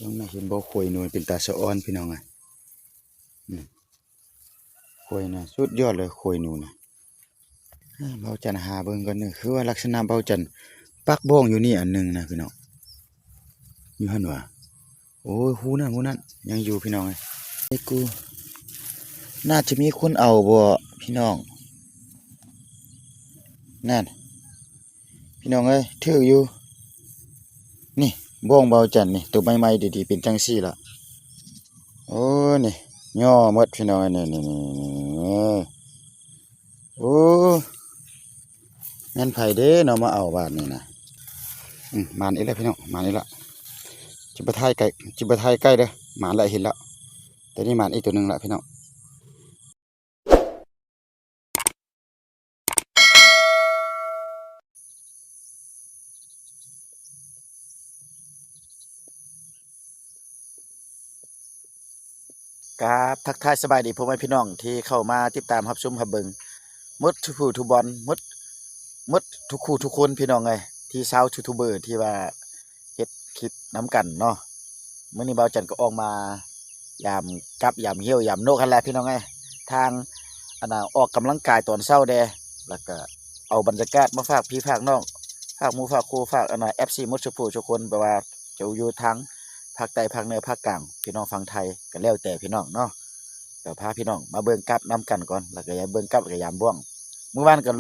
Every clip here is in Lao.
ເຫັນບໍ່ ໂຄຍໜູເປັນຕາສະອອນ ພີ່ນ້ອງເອີຍ. ອືມ ໂຄຍນະ ສຸດຍອດເລີຍ ໂຄຍໜູນະ. ເອີ ເບົາຈັນຫາເບິ່ງກ່ອນເດີ ຄືວ່າລັກສະນະເບົາຈັນປັກບ້ອງຢູ່ນີ້ອັນໜຶ່ງນະ ພີ່ນ້ອງ. ຢູ່ຫັ້ນຫວາ? ໂອ້ຍ ຮູນັ້ນ ຮູນັ້ນ ຍັງຢູ່ ພີ່ນ້ອງເອີຍ. ນີ້ກູ ໜ້າຈະມີຄົນເອົາບໍ່ ພີ່ນ້ອງ? ນັ້ນ ພີ່ນ້ອງເອີຍ ຖືກຢູ່. ນີ້ ບ້ອງເບົາຈັນນີ້ ໂຕໃໝ່ໆ ດີໆ ເປັນຈັ່ງຊີ້ລະ. ໂອ້ ນີ້ ຍໍໝົດ ພີ່ນ້ອງເອີຍ ນີ້ໆ ໂອ້ ແມ່ນໃຜເດ້ເນາະ ມາເອົາບາດນີ້ນະ. ອືມ ໝານອີກແລ້ວ ພີ່ນ້ອງ ໝານອີກແລ້ວ. ຈະບໍ່ຖ່າຍໃກ້ ຈະບໍ່ຖ່າຍໃກ້ເດີ ໝານແລ້ວ ເຫັນແລ້ວ. ແຕ່ນີ້ໝານອີກໂຕໜຶ່ງລະ ພີ່ນ້ອງ. ກາບທັກທາຍສະບາຍດີພໍ່ແມ່ພີ່ນ້ອງທີ່ເຂົ້າມາຕິດຕາມຮັບຊົມຮັບເບິ່ງໝົດທຸກຜູ້ທຸກບ່ອນ ໝົດ ໝົດທຸກຄູ່ທຸກຄົນ ພີ່ນ້ອງເອີຍ ທີ່ຊາວຢູທູບເບີທີ່ວ່າ ເຮັດຄລິບນຳກັນເນາະ. ມື້ນີ້ບ່າວຈັນກໍອອກມາຢາມກັບ ຢາມຫ້ຽວ ຢາມນົກຫັ້ນແຫຼະ ພີ່ນ້ອງເອີຍ. ທາງ ອັນນ່າ ອອກກຳລັງກາຍຕອນເຊົ້າແດ່ ແລ້ວກະເອົາບັນຍາກາດມາຝາກພີ່ຝາກນ້ອງ ຝາກໝູ່ຝາກຄູ່ ຝາກ ອັນນ່າ ເອັຟຊີ ໝົດທຸກຜູ້ທຸກຄົນ ບໍ່ວ່າຈະຢູ່ທາງພາກໃຕ້ ພາກເໜືອ ພາກກາງ ພີ່ນ້ອງຝັ່ງໄທ ກໍແລ້ວແຕ່ພີ່ນ້ອງເນາະ. ກໍພາພີ່ນ້ອງມາເບິ່ງກັບນຳກັນກ່ອນ ແລ້ວກໍຢາມເບິ່ງກັບ ແລ້ວກໍຢາມບ້ອງ. ມື້ວານກໍ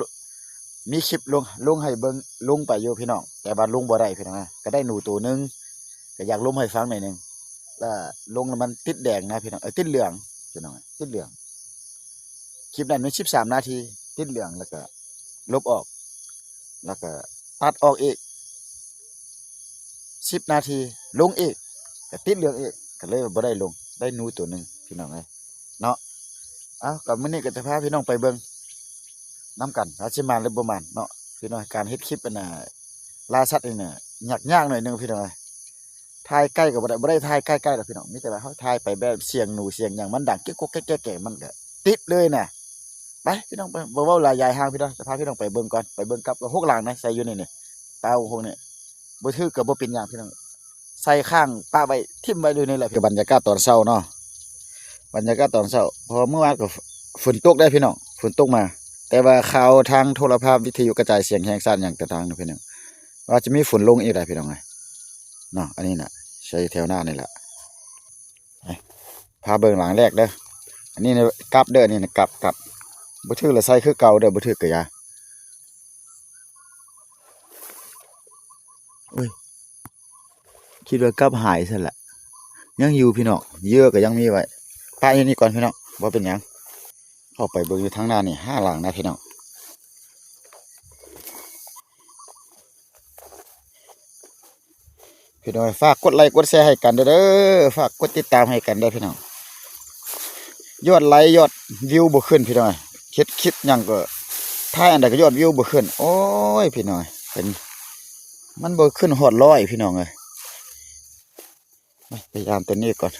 ມີຄລິບລົງ ລົງໃຫ້ເບິ່ງ ລົງໄປຢູ່ພີ່ນ້ອງ ແຕ່ວ່າລົງບໍ່ໄດ້ພີ່ນ້ອງ ກໍໄດ້ໜູໂຕໜຶ່ງ ກໍຢາກລົງໃຫ້ຟັງໜ້ອຍໜຶ່ງ ແລ້ວລົງແລ້ວມັນຕິດແດງນະພີ່ນ້ອງ ເອີ ຕິດເຫຼືອງພີ່ນ້ອງ ຕິດເຫຼືອງ. ຄລິບນັ້ນແມ່ນສິບສາມນາທີ ຕິດເຫຼືອງ ແລ້ວກໍລົບອອກ ແລ້ວກໍຕັດອອກອີກ ສິບນາທີ ລົງອີກ ກໍຕິດເລື່ອງອີກ ກໍເລີຍບໍ່ໄດ້ລົງ ໄດ້ໜູໂຕໜຶ່ງພີ່ນ້ອງເອີຍເນາະ. ເອົາ ກໍມື້ນີ້ກໍຈະພາພີ່ນ້ອງໄປເບິ່ງນຳກັນວ່າຊິໝານຫຼືບໍ່ໝານເນາະ ພີ່ນ້ອງ. ການເຮັດຄລິບ ອັນນ່າ ລ່າສັດນີ້ນະ ຍາກໆໜ້ອຍໜຶ່ງພີ່ນ້ອງເອີຍ. ຖ່າຍໃກ້ກໍບໍ່ໄດ້ ບໍ່ໄດ້ຖ່າຍໃກ້ໆດອກພີ່ນ້ອງ ມີແຕ່ວ່າເຮົາຖ່າຍໄປແບບສຽງໜູສຽງຫຍັງມັນດັງແກ໊ກໆແກ໊ກໆ ມັນກໍຕິດເລີຍນະ. ໄປພີ່ນ້ອງ ໄປ ບໍ່ເວົ້າຫຼາຍຍາຍຫ່າງພີ່ນ້ອງ ຈະພາພີ່ນ້ອງໄປເບິ່ງກ່ອນ ໄປເບິ່ງກັບ ຫົກຫຼັງນະ ໃສ່ຢູ່ນີ້ນີ້ ຕາຫົກນີ້ ບໍ່ຖືກກໍບໍ່ເປັນຫຍັງພີ່ນ້ອງ ໃສ່ຄ້າງປະໄວ້ ຖິ້ມໄວ້ຢູ່ນີ້ແຫຼະ. ຄືບັນຍາກາດຕອນເຊົ້າເນາະ ບັນຍາກາດຕອນເຊົ້າ ເພາະວ່າມື້ວານກໍຝົນຕົກເດ້ພີ່ນ້ອງ ຝົນຕົກມາ ແຕ່ວ່າຂ່າວທາງໂທລະພາບ ວິທະຍຸກະຈາຍສຽງແຫ່ງຊາດຫຍັງຕ່າງໆນະພີ່ນ້ອງ ວ່າຈະມີຝົນລົງອີກແຫຼະພີ່ນ້ອງເອີຍເນາະ. ອັນນີ້ນະ ໃສ່ແຖວໜ້ານີ້ແຫຼະ ໄປ ພາເບິ່ງຫຼັງແລກເດີ. ອັນນີ້ນະ ກັບເດີ ອັນນີ້ນະ ກັບ ກັບ ບໍ່ຖືກລະໃສ່ຄືເກົ່າເດີ ບໍ່ຖືກກະຢ່າ. ໂອ້ຍ ຄິດວ່າກັບຫາຍຊັ້ນລະ ຍັງຢູ່ພີ່ນ້ອງ ເຫຍື່ອກໍຍັງມີໄວ້ ປະຢູ່ນີ້ກ່ອນພີ່ນ້ອງ ບໍ່ເປັນຫຍັງ. ເຂົ້າໄປເບິ່ງຢູ່ທາງໜ້ານີ້ ຫ້າຫຼັງນະພີ່ນ້ອງ. ພີ່ນ້ອງ ຝາກກົດໄລກົດແຊໃຫ້ກັນເດີ ເດີ ຝາກກົດຕິດຕາມໃຫ້ກັນເດີພີ່ນ້ອງ. ຍອດໄລຍອດວິວບໍ່ຂຶ້ນພີ່ນ້ອງ ເຮັດຄລິບຫຍັງກໍ ຖ່າຍອັນໃດກໍຍອດວິວບໍ່ຂຶ້ນ. ໂອ້ຍ ພີ່ນ້ອງ ເປັນ ມັນບໍ່ຂຶ້ນຮອດຮ້ອຍພີ່ນ້ອງເອີຍ. ໄປ ໄປຢາມຕົວນີ້ກ່ອນ.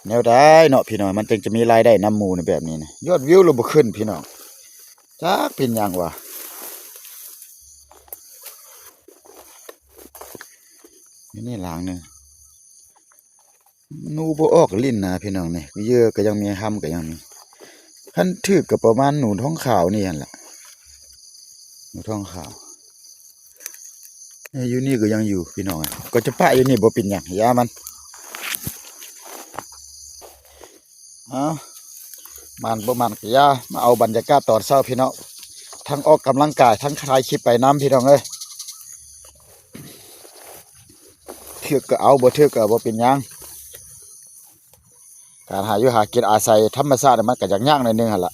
ແນວໃດເນາະພີ່ນ້ອງ ມັນຈຶ່ງຈະມີລາຍໄດ້ນຳໝູ່ນະ ແບບນີ້ນະ ຍອດວິວລະບໍ່ຂຶ້ນພີ່ນ້ອງ ຈັກເປັນຫຍັງຫວາ. ນີ້ ນີ້ຫຼັງໜຶ່ງ ໜູບໍ່ອອກຫຼິ້ນນະພີ່ນ້ອງນີ້ ເຫຍື່ອກໍຍັງມີ ຮຳກໍຍັງມີ ຄັນຖືກກໍປະມານໜູທ້ອງຂາວນີ້ຫັ້ນລະ ໜູທ້ອງຂາວ. ເອີ ຢູ່ນີ້ກໍຍັງຢູ່ພີ່ນ້ອງ ກໍຈະປະຢູ່ນີ້ ບໍ່ເປັນຫຍັງ ຢ່າມັນ. ເອົາ ໝານບໍ່ໝານກໍຢ່າ ມາເອົາບັນຍາກາດຕອນເຊົ້າພີ່ນ້ອງ ທັງອອກກຳລັງກາຍ ທັງຖ່າຍຄລິບໄປນຳພີ່ນ້ອງເອີຍ. ຖືກກໍເອົາ ບໍ່ຖືກກໍບໍ່ເປັນຫຍັງ ການຫາຢູ່ຫາກິນອາໄສທຳມະຊາດມັນກໍຍາກໆໜ້ອຍໜຶ່ງຫັ້ນລະ.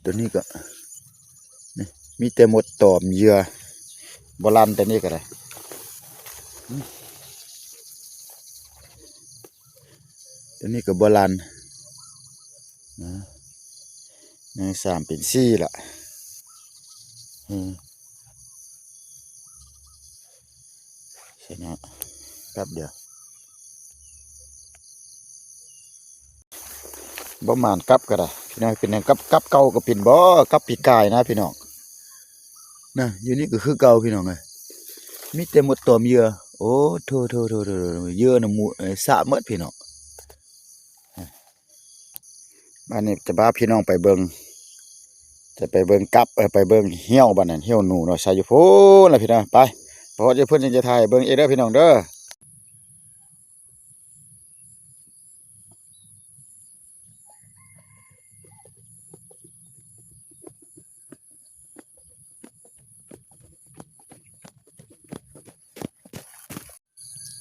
ຕົວນີ້ກໍ ນີ້ ມີແຕ່ມົດຕອມເຫຍື່ອ ບໍ່ລັ່ນ ຕົວນີ້ກໍໄດ້ ຕົວນີ້ກໍບໍ່ລັ່ນ ນະ ໜຶ່ງ ສາມ ເປັນສີ່ລະ ອືມ. ຊະນະ ແປັບດຽວ ບໍ່ໝານກັບກໍໄດ້ພີ່ນ້ອງ. ເປັນຫຍັງກັບ ກັບເກົ່າກໍເປັນບໍ່? ກັບປີກາຍນະພີ່ນ້ອງ. ນະ ຢູ່ນີ້ກໍຄືເກົ່າພີ່ນ້ອງເອີຍ. ມີແຕ່ມົດຕອມເຫຍື່ອ. ໂອ້ ໂທ້ໆໆໆ ເຫຍື່ອນະໝູ ເອີ ສະໝົດພີ່ນ້ອງ. ບາດນີ້ຈະພາພີ່ນ້ອງໄປເບິ່ງ ຈະໄປເບິ່ງກັບ ເອີ ໄປເບິ່ງຫ້ຽວ. ບາດນັ້ນຫ້ຽວໜູເນາະ ໃສ່ຢູ່ພຸ້ນລະພີ່ນ້ອງ. ໄປ ພໍດຢູ່ພຸ້ນຈຶ່ງຈະຖ່າຍໃຫ້ເບິ່ງອີກເດີພີ່ນ້ອງເດີ.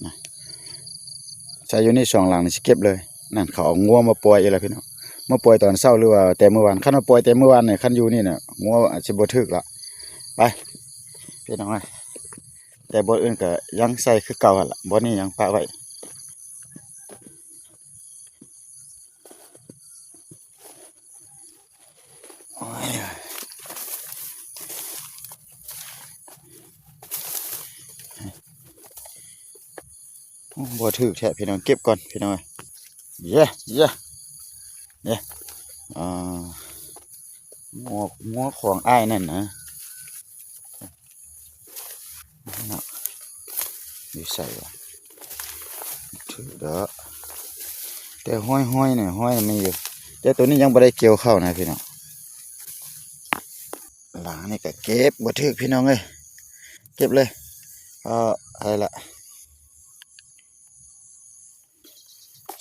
ນະ ໃສ່ຢູ່ນີ້ສອງຫຼັງນີ້ ຊິເກັບເລີຍ. ນັ້ນ ເຂົາເອົາງົວມາປ່ອຍອີກແລ້ວພີ່ນ້ອງ. ມາປ່ອຍຕອນເຊົ້າ ຫຼືວ່າແຕ່ມື້ວານ. ຄັນວ່າປ່ອຍແຕ່ມື້ວານນີ້ ຄັນຢູ່ນີ້ນະ ງົວອາດຊິບໍ່ຖືກລະ. ໄປ ພີ່ນ້ອງເອີຍ. ແຕ່ບ່ອນອື່ນກໍຍັງໃສ່ຄືເກົ່າຫັ້ນລະ. ບ່ອນນີ້ຍັງປະໄວ້. ໂອ້ຍ ໂອ້ ບໍ່ຖືກແທ້ພີ່ນ້ອງ. ເກັບກ່ອນພີ່ນ້ອງ. ເຢ ເຢ ເຢ ອ່າ ງົວ ງົວຂອງອ້າຍນັ້ນນະ. ເນາະ ຢູ່ໃສວະ? ຖືກເດີ. ແຕ່ຫ້ອຍໆ ນີ້ ຫ້ອຍມີຢູ່ ແຕ່ໂຕນີ້ຍັງບໍ່ໄດ້ກ່ຽວເຂົ້ານະພີ່ນ້ອງ. ຫຼັງນີ້ກໍເກັບບໍ່ຖືກພີ່ນ້ອງເອີຍ. ເກັບເລີຍ. ເອີ ໄດ້ລະ.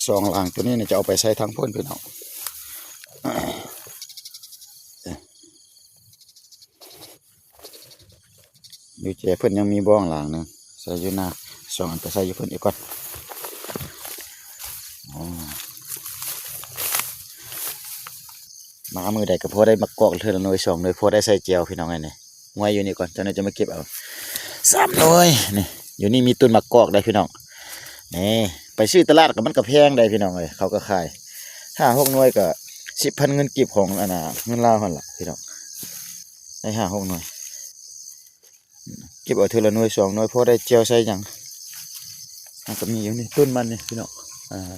ສອງຫຼັງໂຕນີ້ນະ ຈະເອົາໄປໃສ່ທາງພຸ້ນພີ່ນ້ອງ. ຢູ່ແຈເພິ່ນຍັງມີບ່ອນຫຼັງໜຶ່ງ ໃສ່ຢູ່ໜ້າ ສອງອັນ ໄປໃສ່ຢູ່ເພິ່ນອີກກ່ອນ. ອໍ ມາມື້ໃດກໍພໍໄດ້ໝາກກອກເທື່ອລະໜ່ວຍສອງໜ່ວຍ ພໍໄດ້ໃສ່ແຈ່ວພີ່ນ້ອງເອີຍ. ນີ້ ໄວ້ຢູ່ນີ້ກ່ອນ ຈັກໜ່ອຍຈະມາເກັບເອົາສາມໜ່ວຍ. ນີ້ ຢູ່ນີ້ມີຕົ້ນໝາກກອກໄດ໋ພີ່ນ້ອງ. ນີ້ ໄປຊື້ຕະຫຼາດກໍມັນກໍແພງໄດ໋ພີ່ນ້ອງເອີຍ. ເຂົາກໍຂາຍຫ້າຫົກໜ່ວຍກໍສິບພັນເງິນກີບຂອງ ອັນນ່າ ເງິນລາວຫັ້ນລະພີ່ນ້ອງ. ໄດ້ຫ້າຫົກໜ່ວຍ ເກັບເອົາເທື່ອລະໜ່ວຍສອງໜ່ວຍ ພໍໄດ້ແຈ່ວໃສ່ຫຍັງ. ມັນກໍມີຢູ່ນີ້ ຕົ້ນມັນນີ້ພີ່ນ້ອງ. ອ່າ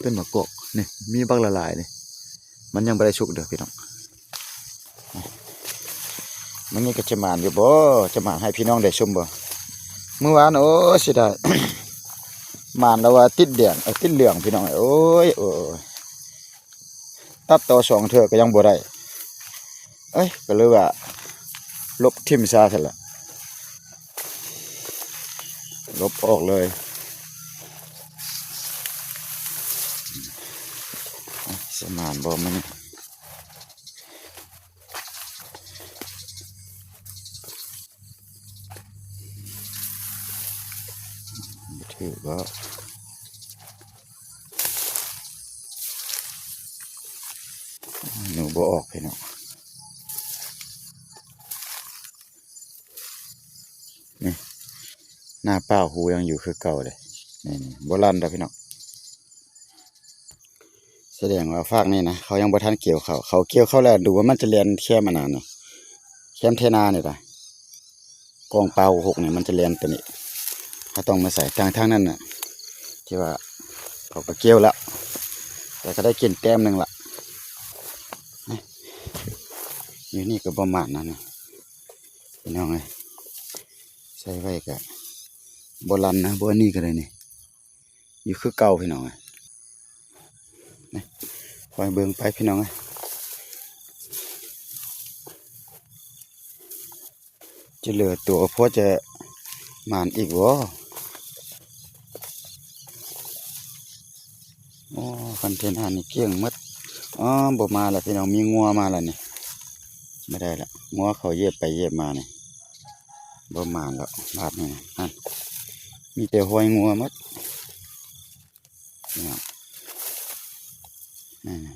ຕົ້ນໝາກກອກນີ້ ມີບັກຫຼາຍໆ ນີ້ ມັນຍັງບໍ່ໄດ້ສຸກເດີພີ່ນ້ອງ. ມື້ນີ້ກໍຈະໝານຢູ່ບໍ່? ຈະໝານໃຫ້ພີ່ນ້ອງໄດ້ຊົມບໍ່? ມື້ວານ ໂອ້ ເສຍດາຍ ໝານແລ້ວວ່າຕິດແດງ ເອີ ຕິດເຫຼືອງພີ່ນ້ອງ. ໂອ້ຍ ໂອ້ຍ ຕັດຕໍ່ສອງເທື່ອກໍຍັງບໍ່ໄດ້. ເອີຍ ກໍເລີຍວ່າລົບຖິ້ມຊະຊັ້ນລະ ລົບອອກເລີຍ. ສະໝານບໍ່ມື້ນີ້? ບໍ່ຖືກບໍ່? ໜູບໍ່ອອກພີ່ນ້ອງ. ນີ້ ໜ້າເປົ່າ ຮູຍັງຢູ່ຄືເກົ່າເດ້. ນີ້ໆ ບໍ່ລັ່ນດອກພີ່ນ້ອງ. ສະແດງວ່າຟາກນີ້ນະ ເຂົາຍັງບໍ່ທັນກ່ຽວເຂົ້າ. ເຂົາກ່ຽວເຂົ້າແລ້ວ ດູວ່າມັນຈະແລ່ນແຄມອັນນັ້ນນະ ແຄມໄຖນານີ້ລະ. ກອງປາຫົກຫົກນີ້ ມັນຈະແລ່ນໂຕນີ້ ເຮົາຕ້ອງມາໃສ່. ທາງ ທາງນັ້ນນະ ທີ່ວ່າເຂົາກໍກ່ຽວແລ້ວ ແຕ່ກໍໄດ້ກິນແຕ້ມໜຶ່ງລະ. ຢູ່ນີ້ກໍບໍ່ໝານນະ ນີ້ພີ່ນ້ອງເອີຍ. ໃສ່ໄວ້ກະບໍ່ລັ່ນນະ ບໍ່ອັນນີ້ກໍໄດ້ນີ້ ຢູ່ຄືເກົ່າພີ່ນ້ອງເອີຍ. ນີ້ ຄອຍເບິ່ງໄປພີ່ນ້ອງເອີຍ. ຈະເຫຼືອຕົວພໍຈະໝານອີກບໍ່? ໂອ້ ຄອນເທນເນີນີ້ກ້ຽງໝົດ. ອໍ ບໍ່ມາແລ້ວພີ່ນ້ອງ ມີງົວມາແລ້ວນີ້. ບໍ່ໄດ້ລະ ງົວເຂົາຢຽບໄປຢຽບມານີ້ ບໍ່ມາແລ້ວບາດນີ້. ຫັ້ນ ມີແຕ່ຮອຍງົວໝົດ. ນີ້ ນີ້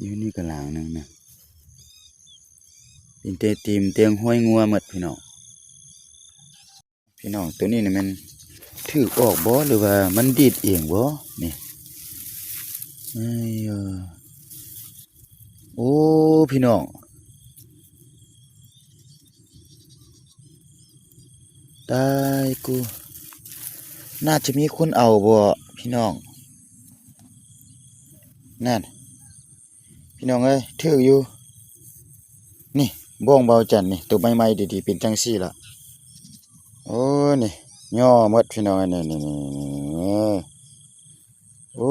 ຢູ່ນີ້ກໍຫຼັງໜຶ່ງນະ ເປັນແຕ່ຕີນແຕ່ຮອຍງົວໝົດພີ່ນ້ອງ. ພີ່ນ້ອງ ໂຕນີ້ນະແມ່ນຖືກອອກບໍ່ ຫຼືວ່າມັນດີດເອງບໍ່ນີ້? ເອີຍ ໂອ້ ພີ່ນ້ອງ ຕາຍກູ ໜ້າຈະມີຄົນເອົາບໍ່ພີ່ນ້ອງ? ນັ້ນ ພີ່ນ້ອງເອີຍ ຖືກຢູ່. ນີ້ ບ້ອງເບົາຈັນນີ້ ໂຕໃໝ່ໆ ດີໆ ເປັນຈັ່ງຊີ້ລະ. ໂອ້ ນີ້ ຍໍໝົດ ພີ່ນ້ອງເອີຍ ນີ້ໆ ໂອ້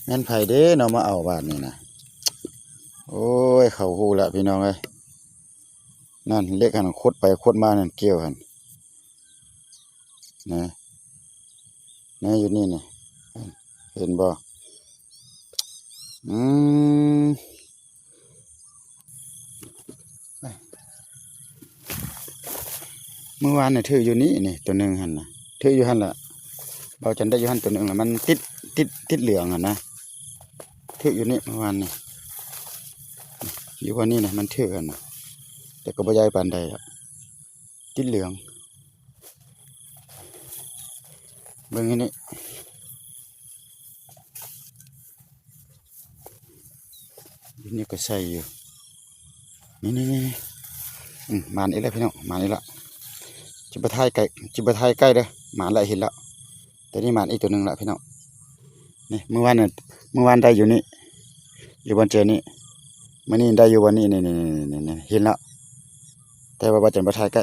ແມ່ນໃຜເດ້ເນາະ ມາເອົາບາດນີ້ນະ. ໂອ້ຍ ເຂົາຮູ້ລະ ພີ່ນ້ອງເອີຍ. ນັ້ນ ເຫຼັກຫັ້ນ ຂຸດໄປຂຸດມານັ້ນ ກ່ຽວຫັ້ນ ນະ ນະ ຢູ່ນີ້ນະ ເຫັນບໍ່? ອືມ ມື້ວານນີ້ຖືກຢູ່ນີ້ ນີ້ ໂຕໜຶ່ງຫັ້ນນະ ຖືກຢູ່ຫັ້ນລະ. ເບົາຈັນໄດ້ຢູ່ຫັ້ນໂຕໜຶ່ງລະ ມັນຕິດ ຕິດ ຕິດເຫຼືອງຫັ້ນນະ ຖືກຢູ່ນີ້ມື້ວານນີ້ ຢູ່ບ່ອນນີ້ນະ ມັນຖືກຫັ້ນນະ ແຕ່ກໍບໍ່ໃຫຍ່ປານໃດດອກ ຕິດເຫຼືອງ. ເບິ່ງອັນນີ້ ຢູ່ນີ້ກໍໃສ່ຢູ່ ນີ້ໆໆ ອືມ ໝານອີກແລ້ວ ພີ່ນ້ອງ ໝານອີກແລ້ວ. ຈະບໍ່ຖ່າຍໃກ້ ຈະບໍ່ຖ່າຍໃກ້ເດີ້ ໝານແລ້ວ ເຫັນແລ້ວ. ແຕ່ນີ້ໝານອີກໂຕໜຶ່ງລະ ພີ່ນ້ອງ. ນີ້ ມື້ວານນັ້ນ ມື້ວານໄດ້ຢູ່ນີ້ ຢູ່ບ່ອນເຈີນີ້ ມື້ນີ້ໄດ້ຢູ່ບ່ອນນີ້ ນີ້ໆໆ ເຫັນແລ້ວ ແຕ່ວ່າບໍ່ຈັນບໍ່ຖ່າຍໃກ້.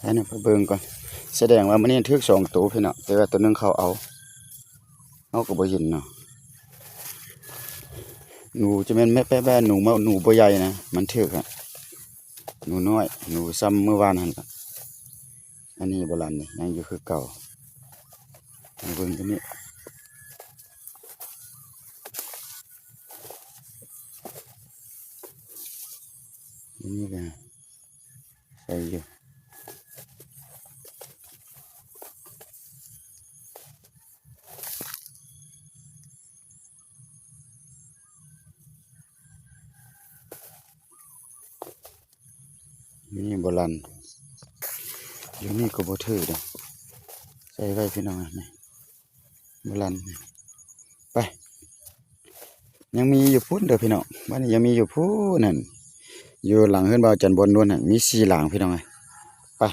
ໃຫ້ນຳໄປເບິ່ງກ່ອນ ສະແດງວ່າມື້ນີ້ຖືກສອງໂຕ ພີ່ນ້ອງ ແຕ່ວ່າໂຕໜຶ່ງເຂົາເອົາ ເຮົາກໍບໍ່ເຫັນເນາະ. ໜູຈະແມ່ນແມ່ນແປະໆ ໜູມາ ໜູບໍ່ໃຫຍ່ນະ ມັນຖືກຫັ້ນ ໜູນ້ອຍ ໜູຊ່ຳມື້ວານຫັ້ນລະ. ອັນນີ້ບໍ່ລັນນີ້ ຍັງຢູ່ຄືເກົ່າ ມາເບິ່ງຕົວນີ້ ອັນນີ້ກໍໃສ່ຢູ່. ນີ້ບໍ່ລັນ ຢູ່ນີ້ກໍບໍ່ຖືກເດ້ ໃສ່ໄວ້ ພີ່ນ້ອງ ນີ້ ບໍ່ລັນ ໄປ ຍັງມີຢູ່ພຸ້ນເດີ ພີ່ນ້ອງ ບາດນີ້ຍັງມີຢູ່ພຸ້ນນັ້ນ ຢູ່ຫຼັງເຮືອນບ່າວຈັນ ບ່ອນນວນຫັ້ນ ມີສີ່ຫຼັງ ພີ່ນ້ອງເອີຍ. ໄປ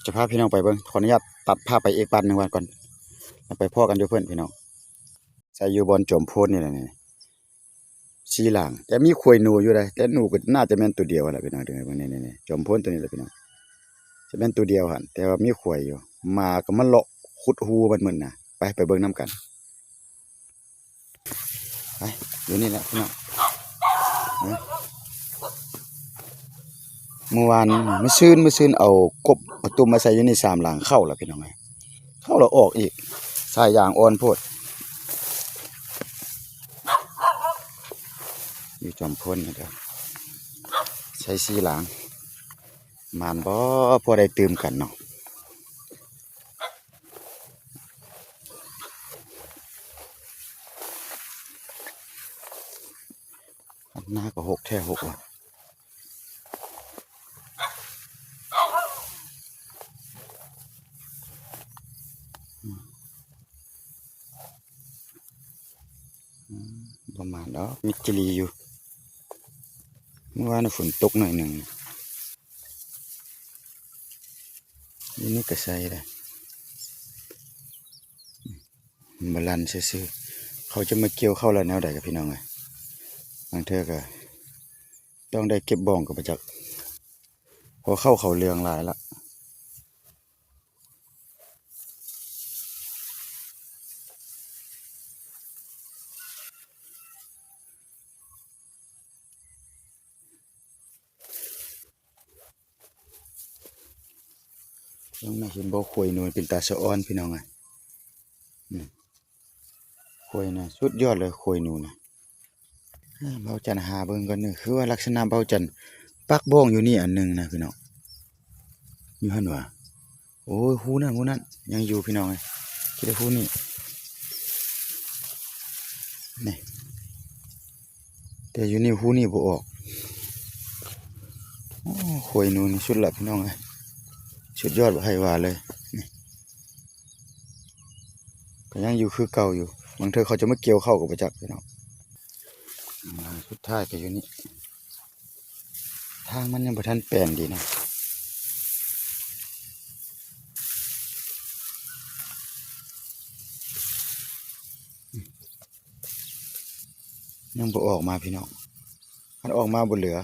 ຈະພາພີ່ນ້ອງໄປເບິ່ງ ຂໍອະນຸຍາດຕັດພາບໄປອີກບາດໜຶ່ງກ່ອນ ແລ້ວໄປພໍ້ກັນຢູ່ພຸ້ນ ພີ່ນ້ອງ. ໃສ່ຢູ່ບ່ອນຈອມໂພນນີ້ແຫຼະນີ້ ສີ່ຫຼັງ ແຕ່ມີຄວາຍໜູຢູ່ເດ້ ແຕ່ໜູກໍໜ້າຈະແມ່ນຕົວດຽວຫັ້ນແຫຼະ ພີ່ນ້ອງ ເບິ່ງນີ້ໆ ຈອມໂພນຕົວນີ້ແຫຼະ ພີ່ນ້ອງ ຈະແມ່ນຕົວດຽວຫັ້ນ ແຕ່ວ່າມີຄວາຍຢູ່ ໝາກໍມາເລາະຂຸດຮູມັນໝົດນະ. ໄປ ໄປເບິ່ງນຳກັນ ໄປ ຢູ່ນີ້ແຫຼະ ພີ່ນ້ອງ. ມື້ວານ ມື້ຊືນ ມື້ຊືນເອົາກົບເອົາຕຸ່ມມາໃສ່ຢູ່ນີ້ສາມຫຼັງ ເຂົ້າລະ ພີ່ນ້ອງເອີຍ ເຂົ້າລະອອກອີກ ສາຍຢາງອ່ອນໂພດ ຢູ່ຈອມໂພນນີ້ເດີ ໃສ່ສີ່ຫຼັງ ໝານບໍ່ ພໍໄດ້ຕື່ມກັນເນາະ. ນາກໍຫົກແທ້ຫົກວ່າ ບໍ່ໝານດອກ ມິດຈີ່ຫຼີຢູ່ ມື້ວານຝົນຕົກໜ້ອຍໜຶ່ງ. ຢູ່ນີ້ກໍໃສ່ໄດ້ ບາລານຊື່ໆ ເຂົາຈະມາກ່ຽວເຂົ້າລະແນວໃດກັບພີ່ນ້ອງເອີຍ ບາງເທື່ອກໍຕ້ອງໄດ້ເກັບບ້ອງກໍບໍ່ຈັກ ເພາະເຂົ້າເຂົາເຫຼືອງຫຼາຍລະ. ເບິ່ງນະ ເຫັນບໍ່ ຄວາຍໜູເປັນຕາສະອອນ ພີ່ນ້ອງເອີຍ ຄວາຍນະ ສຸດຍອດເລີຍ ຄວາຍໜູນະ. ເອີ ເບົາຈັນຫາເບິ່ງກ່ອນເດີ ຄືວ່າລັກສະນະເບົາຈັນປັກບ້ອງຢູ່ນີ້ອັນໜຶ່ງນະ ພີ່ນ້ອງ ຢູ່ຫັ້ນຫວາ. ໂອ້ຍ ຮູນັ້ນ ຮູນັ້ນຍັງຢູ່ ພີ່ນ້ອງເອີຍ ຄິດວ່າຮູນີ້ ນີ້ ແຕ່ຢູ່ນີ້ ຮູນີ້ບໍ່ອອກ. ໂອ້ ຄວາຍໜູນີ້ສຸດລະພີ່ນ້ອງເອີຍ ສຸດຍອດ ບໍ່ໃຫ້ວ່າເລີຍ. ນີ້ ກໍຍັງຢູ່ຄືເກົ່າຢູ່ ບາງເທື່ອເຂົາຈະມາກ່ຽວເຂົ້າກໍບໍ່ຈັກພີ່ນ້ອງ. ອ່າ ສຸດທ້າຍກໍຢູ່ນີ້ ທາງມັນຍັງບໍ່ທັນແປນດີນະ ຍັງບໍ່ອອກມາພີ່ນ້ອງ ຄັນອອກມາບໍ່ເຫຼືອ.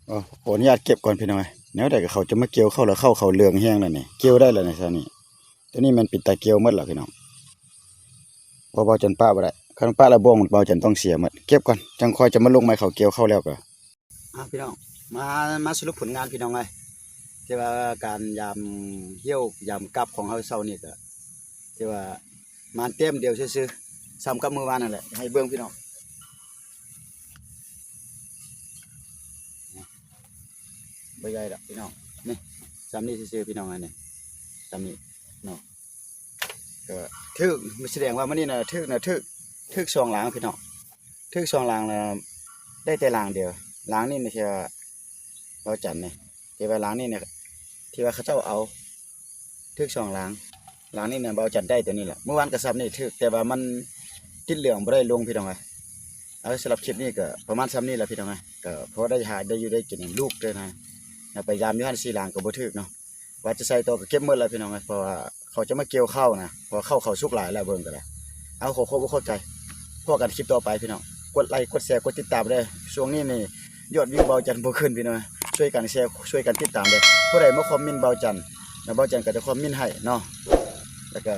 ເອີ ຂໍອະນຸຍາດເກັບກ່ອນພີ່ນ້ອງເອີຍ ແນວໃດກໍເຂົາຈະມາກ່ຽວເຂົ້າ ແລ້ວເຂົ້າເຂົາເຫຼືອງແຮງແລ້ວນີ້ ກ່ຽວໄດ້ແລ້ວນີ້ຊະນີ້. ຕົວນີ້ແມ່ນເປັນຕາກ່ຽວໝົດແລ້ວພີ່ນ້ອງ ເພາະວ່າເບົາຈັນປະບໍ່ໄດ້ ຄັນປະແລ້ວບ່ອງເບົາຈັນຕ້ອງເສຍໝົດ. ເກັບກ່ອນ ຈັ່ງຄ່ອຍຈະມາລົງໃໝ່ ເຂົາກ່ຽວເຂົ້າແລ້ວກໍ. ອ່າ ພີ່ນ້ອງ ມາ ມາສະຫຼຸບຜົນງານພີ່ນ້ອງເອີຍ ທີ່ວ່າການຢາມຫ້ຽວຢາມກັບຂອງເຮົາເຊົ້ານີ້ກໍ ທີ່ວ່າມາແຕ້ມດຽວຊື່ໆ ສ່ຳກັບມື້ວານນັ້ນແຫຼະ ໃຫ້ເບິ່ງພີ່ນ້ອງ. ບໍ່ໃຫຍ່ດອກພີ່ນ້ອງ ນີ້ ສ່ຳນີ້ຊື່ໆ ພີ່ນ້ອງ ອັນນີ້ ສ່ຳນີ້ເນາະ ກໍຖືກ ສະແດງວ່າມື້ນີ້ນະ ຖືກນະ ຖືກ ຖືກສອງຫຼັງພີ່ນ້ອງ ຖືກສອງຫຼັງນະ ໄດ້ແຕ່ຫຼັງດຽວ. ຫຼັງນີ້ນະ ທີ່ວ່າເບົາຈັນນີ້ ທີ່ວ່າຫຼັງນີ້ນະ ທີ່ວ່າເຂົາເຈົ້າເອົາ ຖືກສອງຫຼັງ ຫຼັງນີ້ນະ ເບົາຈັນໄດ້ຕົວນີ້ແຫຼະ. ມື້ວານກໍສ່ຳນີ້ຖືກ ແຕ່ວ່າມັນຕິດເຫຼືອງບໍ່ໄດ້ລົງພີ່ນ້ອງເອີຍ. ເອົາ ສຳລັບຄລິບນີ້ກໍປະມານສ່ຳນີ້ແຫຼະພີ່ນ້ອງເອີຍ ກໍພໍໄດ້ຫາໄດ້ຢູ່ໄດ້ກິນໃຫ້ລູກເດີນະ. ໄປຢາມຢູ່ຫັ້ນສີ່ຫຼັງກໍບໍ່ຖືກເນາະ ວ່າຈະໃສ່ຕໍ່ກໍເກັບໝົດແລ້ວພີ່ນ້ອງເອີຍ ເພາະວ່າເຂົາຈະມາກ່ຽວເຂົ້ານະ ເພາະວ່າເຂົ້າເຂົາສຸກຫຼາຍແລ້ວ ເບິ່ງກໍໄດ້. ເອົາ ຂໍຂອບອົກຂອບໃຈ ພໍ້ກັນຄລິບຕໍ່ໄປພີ່ນ້ອງ ກົດໄລກົດແຊກົດຕິດຕາມເດີ. ຊ່ວງນີ້ນີ້ ຍອດວິວເບົາຈັນບໍ່ຂຶ້ນພີ່ນ້ອງ ຊ່ວຍກັນແຊ ຊ່ວຍກັນຕິດຕາມເດີ. ຜູ້ໃດມາຄອມເມັນເບົາຈັນນະ ເບົາຈັນກໍຈະຄອມເມັນໃຫ້ເນາະ ແລ້ວກໍ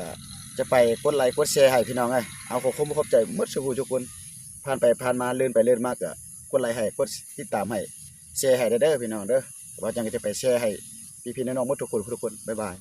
ຈະໄປກົດໄລກົດແຊໃຫ້ພີ່ນ້ອງເອີຍ. ເອົາ ຂໍຂອບອົກຂອບໃຈໝົດສູ່ຜູ້ທຸກຄົນ ຜ່ານໄປຜ່ານມາ ເລີນໄປເລີນມາ ກໍກົດໄລໃຫ້ ກົດຕິດຕາມໃຫ້ ແຊໃຫ້ເດີພີ່ນ້ອງເດີ. ເບົາຈັນກໍຈະໄປແຊໃຫ້ພີ່ໆນ້ອງໆໝົດທຸກຄົນທຸກຄົນ. ບາຍບາຍ.